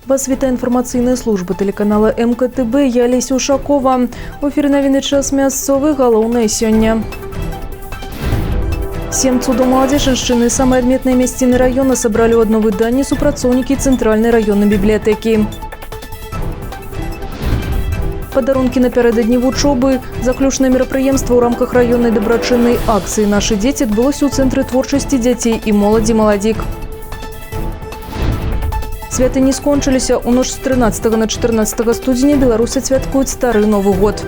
Вас вітае інфармацыйная служба тэлеканала МКТБ. Я Алеся Ушакова. У эфіры навіны «Час мясцовы», галоўнае сёння. Сем цудаў Маладзечаншчыны, самыя адметныя мясціны раёна сабралі ў адно выданне супрацоўнікі цэнтральнай раённай бібліятэкі. Падарункі напярэдадні вучобы. Заключнае мерапрыемства ў рамках раённай дабрачыннай акцыі «Нашы дзеці» адбылося ў цэнтры творчасці дзяцей і моладзі «Маладзік». Святы не скончыліся. У ноч з 13 на 14 студзеня беларусы святкуюць стары Новы год.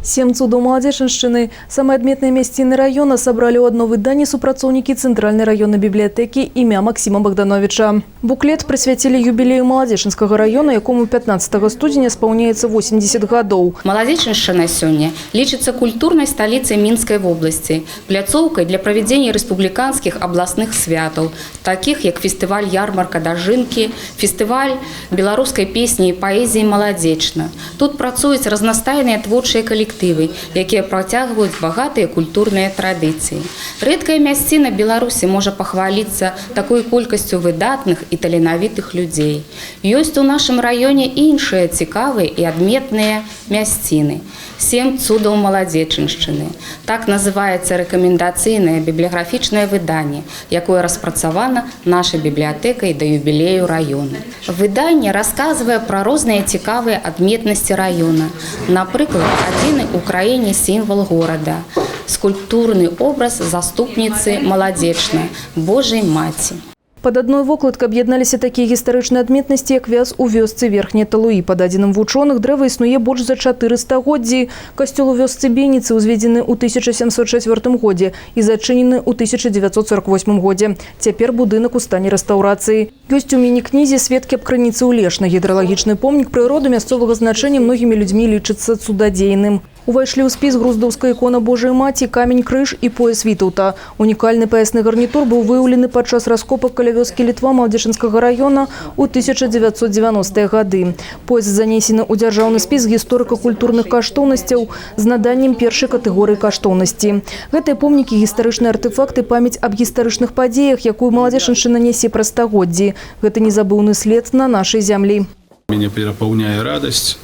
Сем цудаў Маладзечаншчыны, самыя адметныя мясціны раёна сабралі ў адно выданне супрацоўнікі цэнтральнай раённай бібліятэкі імя Максіма Багдановіча. Буклет прысвяцілі юбілею Маладзечанскага раёна, якому 15 студзеня спаўняецца 80 гадоў. Маладзечаншчына сёння лічыцца культурнай сталіцай Мінскай вобласці, пляцоўкай для правядзення рэспубліканскіх, абласных святаў, такіх як фестываль ярмарка дажынкі, фестываль беларускай песні і паэзіі «Маладзечна». Тут працуюць разнастайныя творчыя калектывы, якія працягваюць багатыя культурныя традыцыі. Рэдкая мясціна Беларусі можа пахваліцца такой колькасцю выдатных і таленавітых людзей. Ёсць у нашым раёне іншыя цікавыя і адметныя мясціны. «Сем цудаў Маладзечаншчыны». Так называецца рэкамендацыйнае бібліяграфічнае выданне, якое распрацавана нашай бібліятэкай да юбілею раёна. Выданне расказвае пра розныя цікавыя адметнасці раёна. Напрыклад, адзіны ў краіне сімвал горада, скульптурны образ заступніцы Маладзечна, Божай Маці. Пад адной вокладкай аб'ядналіся такія гістарычныя адметнасці, як вяз у вёсцы Верхняя Талуі. Па дадзеным вучоных, дрэва існуе больш за 4 стагоддзі. Касцёл у вёсцы Беніцы ўзведзены ў 1704 годзе і зачынены ў 1948 годзе. Цяпер будынак у стане рэстаўрацыі. Ёсць у міні-кнізе сведкі аб крыніцы ў Лешна. Гідралагічны помнік прыроды мясцовага значэння многімі людзьмі лічыцца цудадзейным. Увайшлі ў спіс груздаўская ікона Божай Маці, камень крыж і пояс Вітаўта. Унікальны паясны гарнітур быў выяўлены падчас раскопак каля вёскі Літва Маладзечанскага раёна ў 1990-е гады. Пояс занесены ў дзяржаўны спіс гісторыка-культурных каштоўнасцяў з наданнем першай катэгорыі каштоўнасці. Гэтыя помнікі, гістарычныя артэфакты, памяць аб гістарычных падзеях, якую Маладзечаншчына нясе праз стагоддзі. Гэта незабыўны след на нашай зямлі. Мяне перапаўняе радасць,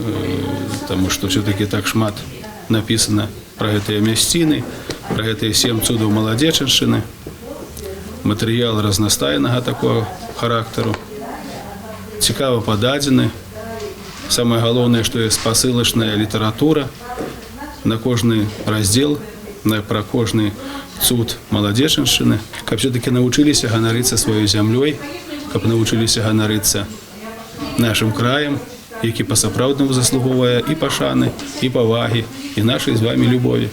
таму што все-таки так шмат напісана пра гэтыя мясціны, пра гэтыя сем цудаў Маладзечаншчыны. Матэрыял разнастайнага такого характару, цікава пададзены. Самае галоўнае, што ёсць спасылачная літаратура на кожны раздзел, пра кожны цуд Маладзечаншчыны, каб все-таки навучыліся ганарыцца сваёй зямлёй, каб навучыліся ганарыцца нашым краем, які па-сапраўднаму заслугоўвае і пашаны, і павагі, і нашай з вами любові.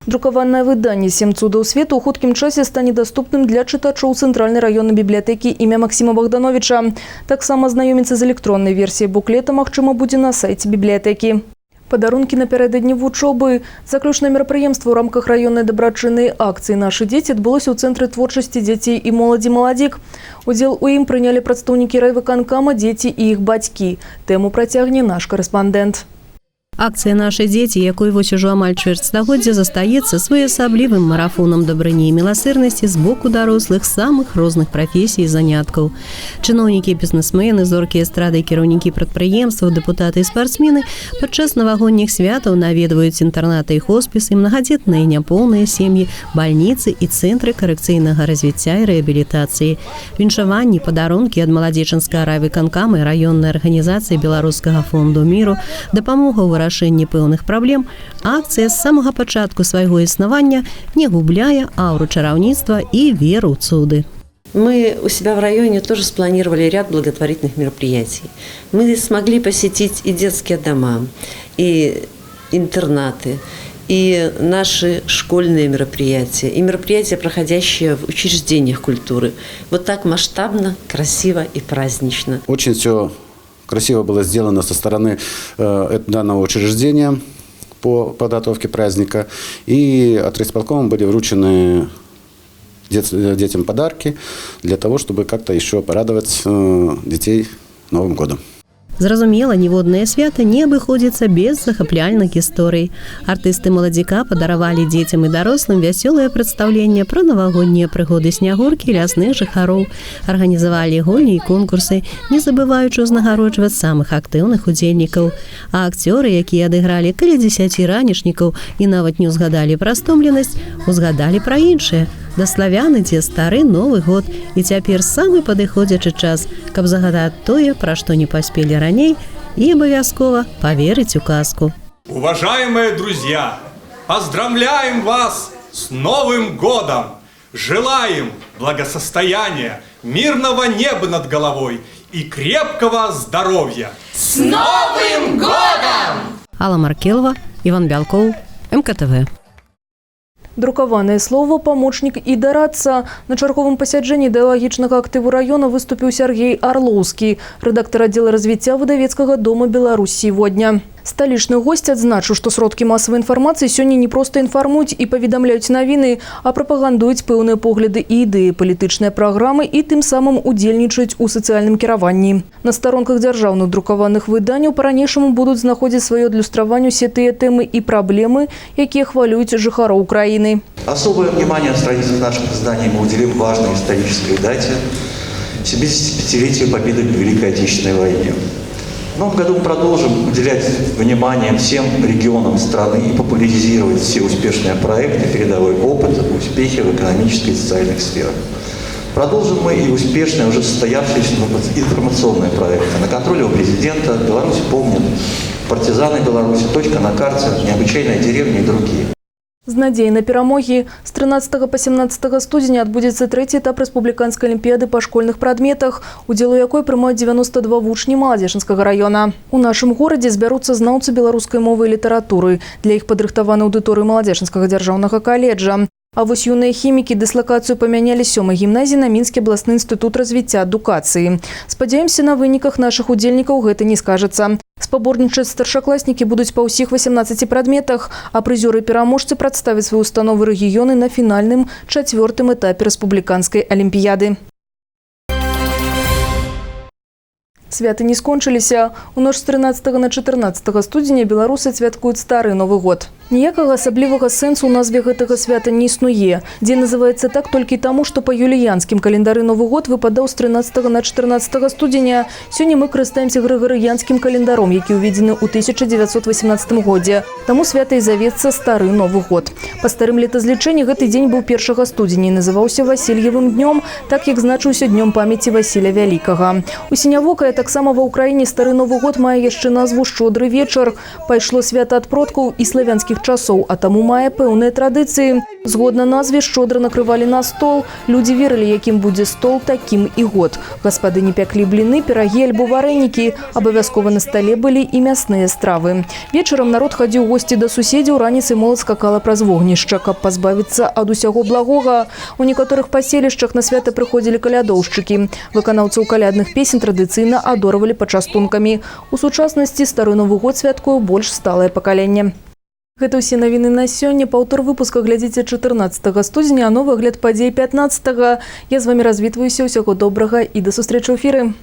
Друкаванае выданне «Сем цудаў свету» ў хуткім часе стане даступным для чытачоў цэнтральнай раённай бібліятэкі імя Максіма Багдановіча. Таксама знаёміцца з электроннай версіяй буклета магчыма будзе на сайце бібліятэкі. Падарункі напярэдадні вучобы. Заключнае мерапрыемства ў рамках раённай дабрачыннай акцыі «Нашы дзеці» адбылося ў цэнтры творчасці дзяцей і моладзі «Маладзік». Удзел у ім прынялі прадстаўнікі райвыканкама, дзеці і іх бацькі. Тэму працягне наш карэспандэнт. Акцыя «Нашы дзеці», якой вось ужо амаль чвэрць стагоддзя, застаецца своеасаблівым марафонам дабрыні і міласэрнасці з боку дарослых самых розных прафесій і заняткаў. Чыноўнікі, бізнесмены, зоркі эстрады, кіраўнікі прадпрыемстваў, дэпутаты і спартсмены падчас навагодніх святаў наведваюць інтэрнаты і хоспісы, мнагадзетныя і няпоўныя сем'і, бальніцы і цэнтры карэкцыйнага развіцця і рэабілітацыі. Віншаванні, падарункі ад маладзечанскага райвыканкама і раённай арганізацыі Беларускага фонду міру, дапамога ў вырашэнні пэўных праблем. Акцыя з самага пачатку свайго існавання не губляе аўру чараўніцтва і веру ў цуды. Мы у себя в районе тоже спланировали ряд благотворительных мероприятий. Мы смогли посетить и детские дома, и интернаты, и наши школьные мероприятия, и мероприятия, проходящие в учреждениях культуры. Вот так масштабно, красиво и празднично. Очень все красиво было сделано со стороны данного учреждения по подготовке праздника. И от райисполкома были вручены детям подарки для того, чтобы как-то еще порадовать детей Новым годом. Зразумела, ніводнае свята не абыходзіцца без захапляльных гісторый. Артысты Маладзіка падаравалі дзецям і дарослым вясёлае прадстаўленне пра навагоднія прыгоды Снягуркі, лясных жыхароў, арганізавалі гульні і конкурсы, не забываючы ўзнагароджваць самых актыўных удзельнікаў. А акцёры, якія адыгралі каля 10 ранішнікаў і нават не ўзгадалі пра стомленасць, узгадалі пра іншае. Да славян ідзе стары Новы год, і цяпер самы падыходзячы час, каб загадаць тое, пра што не паспелі раней, і абавязкова паверыць у казку. Уважаемые друзья, поздравляем вас с Новым годом! Желаем благосостояния, мирного неба над головой и крепкого здоровья! С Новым годом! Алла Маркелова, Иван Бялкоў, МКТВ. Друкаванае слова — памочнік і дарадца. На чарговым пасяджэнні ідэалагічнага актыву раёна выступіў Сяргей Арлоўскі, рэдактар аддзела развіцця выдавецкага дома «Беларусь сегодня». Сталічны госць адзначыў, што сродкі масавай інфармацыі сёння не проста інфармуюць і паведамляюць навіны, а прапагандуюць пэўныя погляды і ідэі, палітычныя праграмы і тым самым удзельнічаюць у сацыяльным кіраванні. На старонках дзяржаўных друкаваных выданняў па-ранейшаму будуць знаходзіць сваё адлюстраванне ўсе тыя тэмы і праблемы, якія хвалююць жыхароў краіны. Особое внимание на страницах наших изданий мы уделим важной исторической дате – 75-летию победы в Великой Отечественной войне. В новом году мы продолжим уделять внимание всем регионам страны и популяризировать все успешные проекты, передовой опыт, успехи в экономической и социальных сферах. Продолжим мы и успешные, уже состоявшиеся информационные проекты. «На контроле у президента», «Беларусь помнит», «Партизаны Беларуси», «Точка на карте», «Необычайная деревня» и другие. З надзеяй на перамогі. З 13 па 17 студзеня адбудзецца трэці этап рэспубліканскай алімпіяды па школьных прадметах, удзел у якой прымаюць 92 вучні Маладзечанскага раёна. У нашым горадзе збяруцца знаўцы беларускай мовы і літаратуры. Для іх падрыхтаваны аўдыторыі Маладзечанскага дзяржаўнага каледжа. А вось юныя хімікі дыслакацыю памянялі з сёмай гімназіі на Мінскі абласны інстытут развіцця адукацыі. Спадзяёмся, на выніках нашых удзельнікаў гэта не скажацца. Спаборнічаць старшакласнікі будуць па ўсіх 18 прадметах, а прызёры і пераможцы прадставяць свае установы, рэгіёны на фінальным чацвёртым этапе рэспубліканскай алімпіяды. Святы не скончыліся. У ноч з 13 на 14 студзеня беларусы святкуюць стары Новы год. Ніякага асаблівага сэнсу ў назве гэтага свята не існуе. Дзень называецца так толькі таму, што па юліянскім календары Новы год выпадаў з 13 на 14 студзеня. Сёння мы карыстаемся грыгарыянскім календаром, які ўведзены ў 1918 годзе. Таму свята і завецца Стары Новы год. Па старым летазлічэнні гэты дзень быў 1 студзеня і называўся Васільевым днём, так як значыўся днём памяці Васіля Вялікага. У сінявокая таксама ва Ўкраіне Стары Новы год мае яшчэ назву Шчодры вечар. Пайшло свята ад продкаў і славянскіх часоў, а таму мае пэўныя традыцыі. Згодна назве, шчодра накрывалі на стол. Людзі верылі, якім будзе стол, такім і год. Гаспадыні пяклі бліны, пірагі альбо варэнікі. Абавязкова на стале былі і мясныя стравы. Вечарам народ хадзіў у госці да суседзяў, раніцай моладзь скакала праз вогнішча, каб пазбавіцца ад усяго благога. У некаторых паселішчах на свята прыходзілі калядоўшчыкі. Выканаўцаў калядных песень традыцыйна адорвалі пачастункамі. У сучаснасці Стары Новы год святкуе больш сталае пакаленне. Гэта ўсе навіны на сёння. Паўтор выпуска глядзіце 14 студзеня, а новы агляд падзей 15. Я з вамі развітваюся. Усяго добрага і да сустрэчы ў эфіры.